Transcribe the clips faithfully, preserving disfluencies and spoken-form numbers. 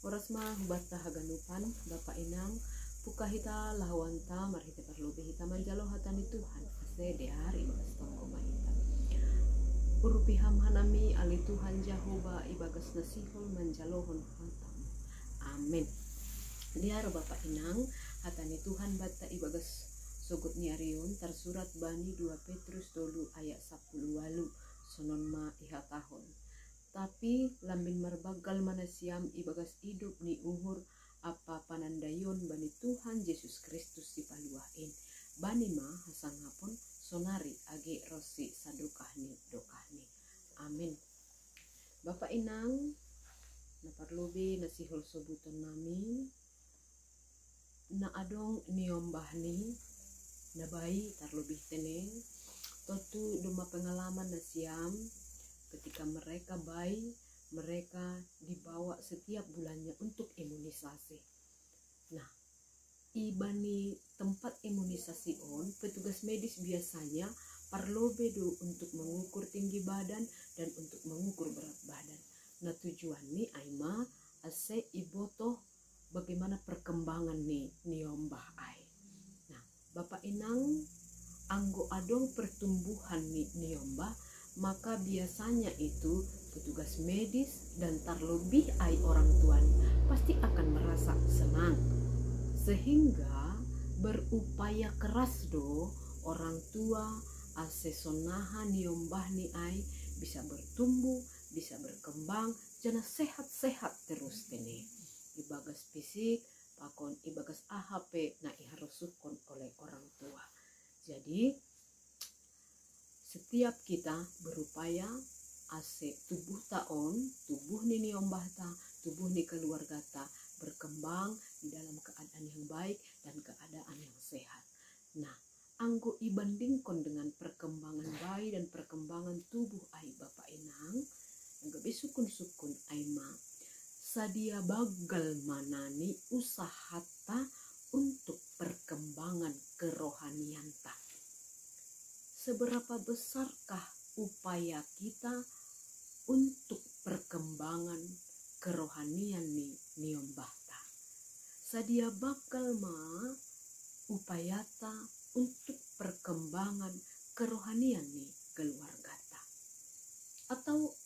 Oras ma hubatta haganupan, Bapa inang, pukka hita lahoanta marhite parlobi hita manjalo hata ni Tuhan, ase dear ibagas tongko ma hita. Urupi ham hanami ale Tuhan Jahowa ibagas na sihol manjalohon hatam. Amen. Dear Bapa inang, hata ni Tuhan batta ibagas sogot ni arion tarsurat bani dua Petrus tolu ayat sapuluh walu, sonon ma ihatahon. Tapi lambin marbanggal ma nasiam ibagas idop ni uhur ampa panandaion bani Tuhan Jesus Kristus Sipaluah in. Bani ma hasangapon sonari age ronsi sadokah ni dokahni. Amin. Bapa inang, na parlobi na sihol sobuton nami, na adong niombahni na bai tarlobi tene, tontu domma pengalaman nasiam ketika mereka bai, mereka dibawa setiap bulannya untuk imunisasi. Nah, ibani tempat imunisasi on, petugas medis biasanya parlobi do untuk mengukur tinggi badan dan untuk mengukur berat badan. Nah, tujuanni ai ma ase iboto bagaimana perkembangan ni niombah ai. Nah, Bapa inang, anggo adong pertumbuhan ni niombah, maka biasanya itu petugas medis dan tarlobi ai orang tuani pasti akan merasa senang. Sehingga berupaya keras do orang tua ase sonnaha niombahni ai bisa bertumbuh, bisa berkembang, janah sehat-sehat terus tene. Ibagas fisik, pakon ibagas aha pe na iharosuhkon oleh orang tua. Jadi setiap kita berupaya ase tubuhta on, tubuh ni niombahta, tubuh ni keluargata berkembang di dalam keadaan yang baik dan keadaan yang sehat. Nah, anggo ibandingkon dengan perkembangan bayi dan perkembangan tubuh ai Bapa inang, na gabe sukun-sukun ai ma, sadia banggal ma nani usahata untuk perkembangan kerohanianta. Seberapa besarkah upaya kita untuk perkembangan kerohanian ni niombahta? Sadia banggal ma upayata untuk perkembangan kerohanian ni keluargata? Atau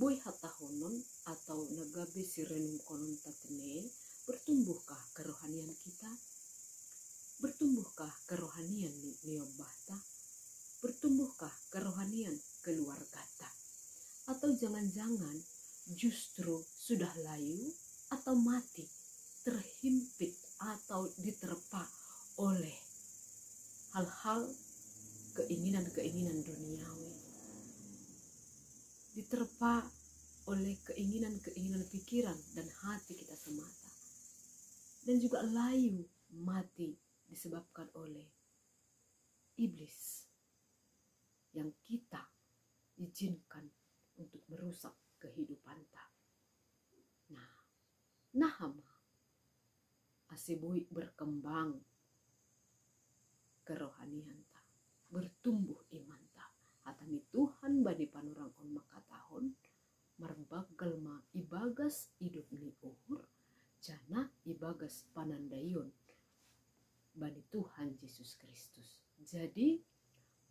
boi hatahonon atau na gabe sirenungkononta tene, bertumbuhkah kerohanian kita? Bertumbuhkah kerohanian ni niombahta? Bertumbuhkah kerohanian keluargata? Atau jangan-jangan justru sudah layu atau mati, terhimpit atau diterpa oleh hal-hal keinginan-keinginan duniawi, diterpa oleh keinginan-keinginan pikiran dan hati kita semata, dan juga layu mati disebabkan oleh iblis yang kita izinkan untuk merusak kehidupanta. Nah, naha ma ase boi berkembang kerohanianta, bertumbuh imanta? Hata ni Tuhan bani panorang on mangkatahon, marbanggal ma ibagas idop ni uhur, janah ibagas panandaion bani Tuhan Jesus Kristus. Jadi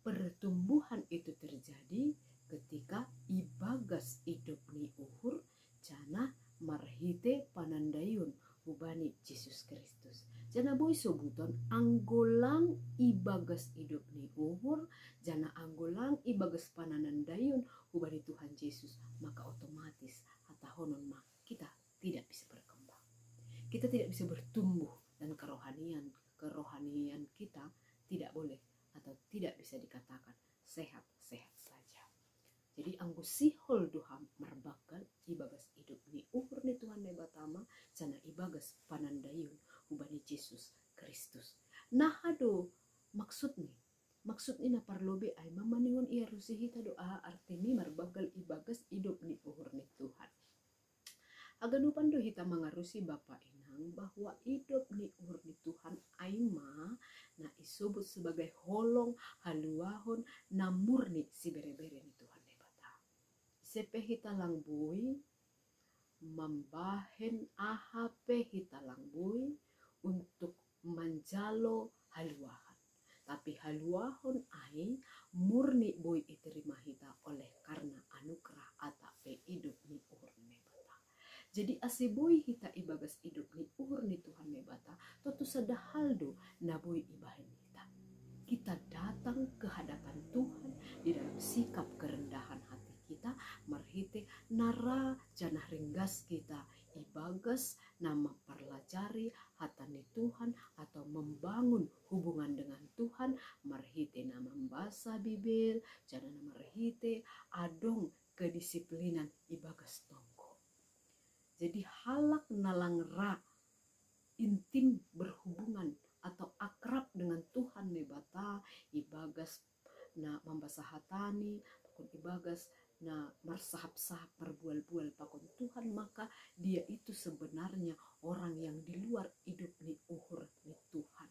pertumbuhan itu terjadi ketika ibagas idop ni uhur janah marhite panandaion hubani Jesus Kristus. Janah boi sobuton, anggo lang ibagas idop ni uhur, janah anggo lang ibagas panandaion hubani Tuhan Jesus, maka otomatis hatahonon ma kita tidak bisa berkembang. Kita tidak bisa bertumbuh dan kerohanian kerohanian kita tidak boleh atau tidak bisa dikatakan sehat-sehat saja. Jadi anggo sihol do ham marbanggal ibagas idop ni uhur ni Tuhan Naibata ma, janah ibagas panandaion hubani Jesus Kristus. Naha do maksudni? Maksudni na parlobi ai ma maningon iarusi hita do aha artini marbanggal ibagas idop ni uhur ni Tuhan. Haganupan do hita mangarusi Bapa inang bahwa idop ni uhur ni Tuhan ai ma na isobut sebagai holong haluahon na murni sibere-bere ni Tuhan Naibata. Ise pe hita lang boi Mambahen aha pe hita lang boi untuk manjalo haluahon. Tapi haluahon ai murni boi iterima hita oleh karna anugerah atap pe idop ni uhur ni Naibata. Jadi ase boi hita ibagas idop ni uhur ni Tuhan Naibata, tontu sada hal do na boi ibahen hita. Kita datang ke hadapan Tuhan di dalam sikap kerendahan hati kita, marhite na ra janah ringgas kita ibagas na mamparlajari hata ni Tuhan atau membangun hubungan dengan Tuhan, marhite na mambasa Bibel, janah na marhite adong kedisiplinan ibagas tonggo. Jadi halak na lang ra intim berhubungan atau akrab dengan Tuhan Naibata ibagas na mambasa hatani, pakon ibagas na marsahap-sahap, marbual-bual pakon Tuhan, maka dia itu sebenarnya orang yang di luar idop ni uhur ni Tuhan.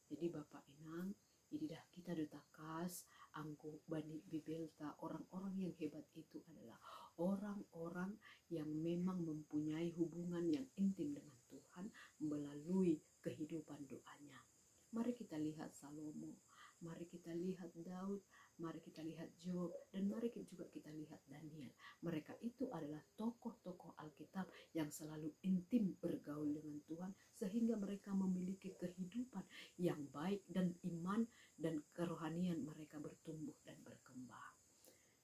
Jadi bapa inang, ididah hita do takas anggo bani Bibelta, orang-orang yang hebat itu adalah orang-orang yang memang mempunyai hubungan yang intim dengan Tuhan melalui kehidupan doanya. Mari kita lihat Salomo, mari kita lihat Daud, mari kita lihat Job, dan mari juga kita lihat Daniel. Mereka itu adalah tokoh-tokoh Alkitab yang selalu intim bergaul dengan Tuhan, sehingga mereka memiliki kehidupan yang baik dan iman dan kerohanian mereka bertumbuh dan berkembang.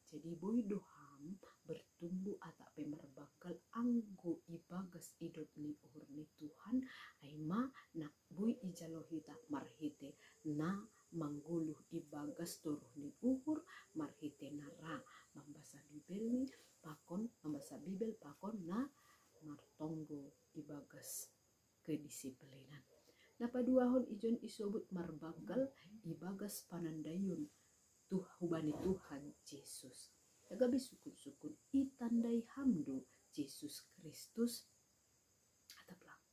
Jadi boi do ham bertumbuh atap pe marbanggal anggo ibagas idop ni uhur ni Tuhan, ai ma na boi ijalo hita marhite na manggoluh ibagas toruh ni uhur, marhite na ra mambasa Bibel ni pakon, mambasa Bibel pakon na martonggo ibagas kedisiplinan. Na paduahon ijon isobut marbanggal ibagas panandaion Tuh hubani Tuhan Jesus. Gabe sukun-sukun itandai ham do Jesus Kristus? Atap lang.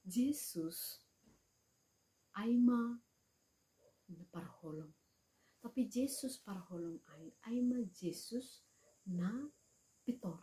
Jesus ai ma parholong. Tapi Jesus parholong ai, ai ma Jesus na pitor.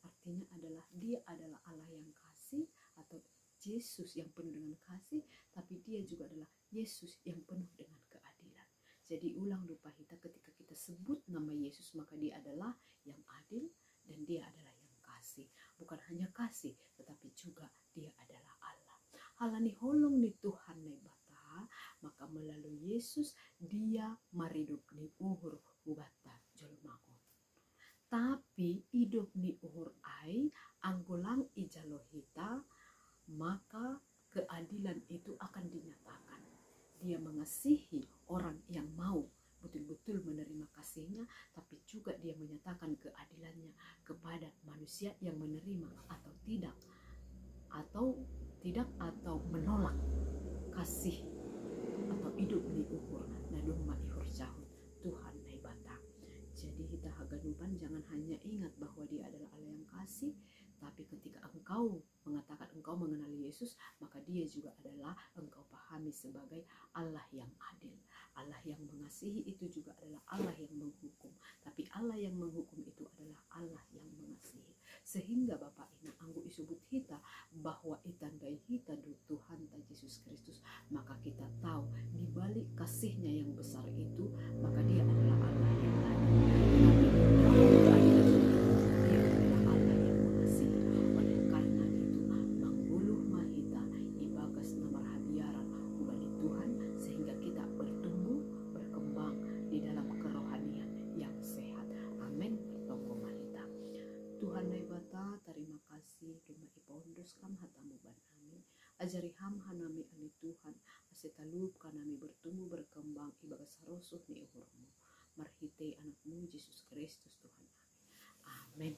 Artinya adalah dia adalah Allah yang kasih, atau Jesus yang penuh dengan kasih, tapi dia juga adalah Yesus yang penuh dengan keadilan. Jadi ulang lupa kita, ketika kita sebut nama Yesus, maka dia adalah yang adil dan dia adalah yang kasih. Bukan hanya kasih, tetapi juga dia adalah Allah. Halani holong ni Tuhan Naibata, maka melalui Yesus dia maridop ni uhur hubanta jolma on. Tapi idop ni uhur ai anggo lang ijalo hita, maka keadilan itu akan dinyatakan. Dia mengasihi orang yang mau betul-betul menerima kasihnya, tapi juga dia menyatakan keadilannya kepada manusia yang menerima atau tidak, atau tidak, atau menolak kasih atau idop ni uhur na domma ihorjahon Tuhan Naibata. Jadi hita haganupan jangan hanya ingat bahwa dia adalah Allah yang kasih, tapi ketika engkau mengatakan engkau mengenal Yesus, maka dia juga adalah engkau pahami sebagai Allah yang adil. Allah yang mengasihi itu juga adalah Allah yang menghukum. Tapi Allah yang menghukum itu adalah Allah yang mengasihi. Sehingga Bapak Ina, anggo isebut hita bahwa itandai hita do Tuhanta Jesus Kristus, maka kita tahu di balik kasihnya yang besar itu, maka dia adalah Allah yang adil. Tapi di balik keadilan itu, dia adalah Allah yang mengasihi. Oleh karena itu, manggoluh ma hita ibagas na marhabiaran hubani Tuhan, sehingga kita bertumbuh, berkembang di dalam kerohanian yang sehat. Amin. Bertonggo ma hita. Tuhan Naibata, terima kasih, domma ipaondos Kam hata-Mu ban hami. Ajari Ham hanami ale Tuhan, ase talup hanami bertumbuh berkembang ibagas harosuh ni uhur-Mu. Marhite Anak-Mu Jesus Kristus Tuhan nami. Amin.